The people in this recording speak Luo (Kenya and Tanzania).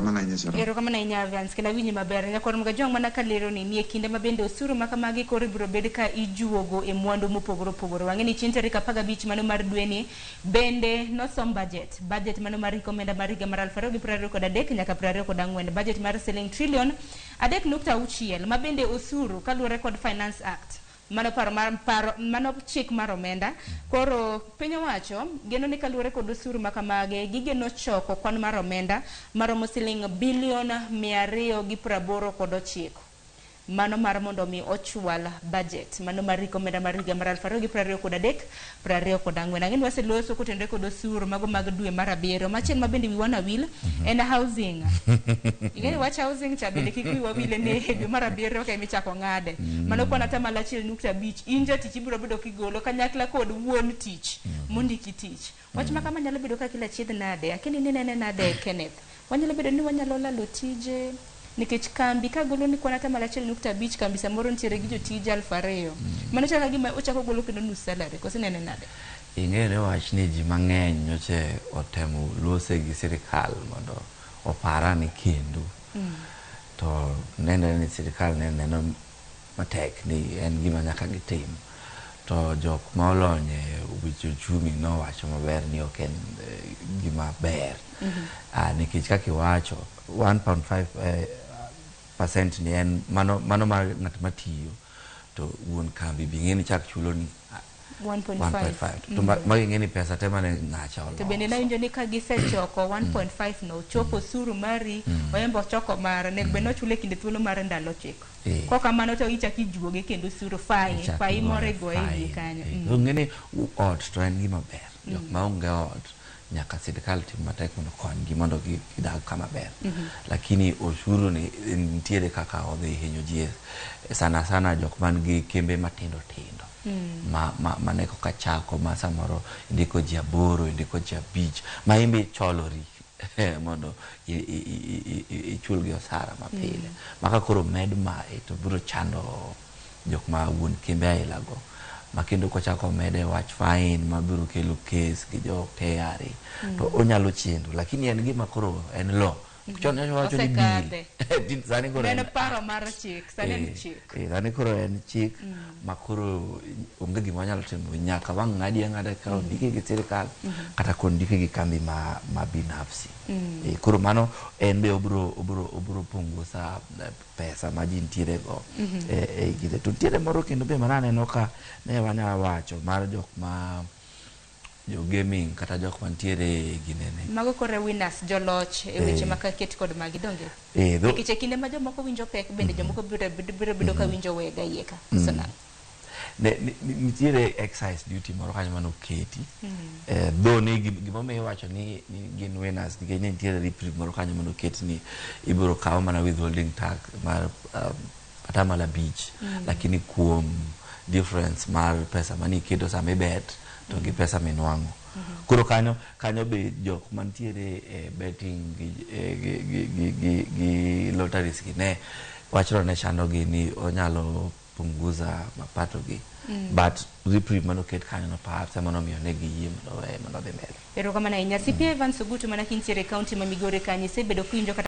Erokamano ahinya, Sharon. Erokamano ahinya, Evans, kendo awinji maber. Nyakwar Mgajwang' mana kalero ni nie kinde ma bende osuru ma kamagi koro ibiro bed ka ijuogo e mwandu mopogore opogore. Wang'e ni chieng' tarik 15 mano mar dweni bende nosom budget. Budget mano mar hik omenda mar higa mar 2023 nyaka 24. Budget mar siling trilion 3.6 ma bende osuru kaluwore kod Finance Act. Mano paro mar paro mano chik mar omenda. Koro piny owacho geno ni kaluwore kod osuru ma kamage gigeno choko kwan mar omenda maromo siling bilion 289. Mano mar mondo mi ochwal budget mano mar hik omenda mar higa mar 2023 24. Ang'e ni waseloso kotenore kod osuru mago mag dwe mar abiriyo. Machielo ma bende wiwa nawil en housing. Ing'e ni wach housing cha bende kik wiwa wile ni e dwe mar abiriyo ka emichako ng'ade. Mano kwan atamalo 1.5 in jatich ibiro bedo kigolo kanyakla kod wuon tich mondiki tich. Wach ma kama nyalo bedo ka kila achiedh nade? Akia ni inene nade, Kenneth? Wanyalo bedo ni wanyalo lalo tije nikech kambi ka golo ni kwan atamalo 1.5 kambi samoro nitiere gi jotije 2000. Mano chalo ka gima ochako golo kendo nus salary. Koso inene nade? Ing'eyo ni wach ni ji mang'eny nyocha otemo lose gi sirikal mondo oparane kendo. To nenre ni sirikal ne neno matek ni en gima nyaka gitim. To jok ma olony e weche uchumi nowacho maber ni ok en gima ber. Nikech kaka iwacho 1.5 percent ni en mano, mano mar ng'at matiyo to wuon kambi bi ng'e ni chak chulo ni 1.5. 1.5 to ma ing'e ni pesa te mane ng'acha oloso. To bende nawinjo ni ka gisechoko 1.5 no chopo osuru mari oyembo ochoko mare onego bed ni ochule kinde thuolo mar ndalo 9. Kok kamano to ichak ijuoge kendo osuru fine, Ichak fine moro igoye igoye e wiye fine. kanyo. Ong'e ni ot to en gima ber. Jok maonge ot nyaka sirikal tim matek mondo okonygi mondo gidag kama ber. Lakini osuru ni nitiere kaka odhi hinyo ji sana sana jok man gi kembe matindo tindo. Ma ne koka chako ma samoro indiko ji 8, indiko ji 5 ma in be icholori mondo ichulgi osara mapile. Ma ka koro med mae to biro chando jok ma wuon kembe aila go. Ma kendo kochako mede wach fine mabiro kelo kes gi jo KRA to onyalo chendo, lakini en gima koro en law. Chon nyocha wacho ni bill. Osekadhe. Sani koro En en paro mar chik, sani en chik. Sani koro en chik ma koro onge gima wanyalo timo nyaka wang' ng'adi ang'ada ka ondike gi sirikal kata kondike gi kambi ma binafsi. Koro mano en be obiro punguza pesa ma ji nitiere go e gire. To nitiere moro kendo be mananeno ka ne wanya wacho mar jok ma jo gaming kata jok mantiere ginene. Mago kore winners joloch e weche ma ket kod magi donge. Nikech e kinde ma jomoko winjo pek bende jomoko biro bedo ka winjo wega iye ka. Koso nang'o? Nitiere excise duty moro kanyo manoketi. Though ni gimomiyo iwacho ni gin winners nikech ne nitiere reprieve moro kanyo manoket ni ibiro kaw mana withholding tax mar atamalo 5 lakini kuom difference mar pesa mane iketo sama ibet to gi pesa minwang'o. Koro kanyo be jok mantiere e betting gi lotteries gi ne wachno ne chando gi ni onyalo punguza mapato gi. But reprieve manoket kanyo no perhaps ema nomiyo ne giyie mondo oweye mondo odhi mbele. Erokamano ahinya. CPA Evans Ogutu mana kintiere e county ma Migori kanyo isebedo kiwinjo kata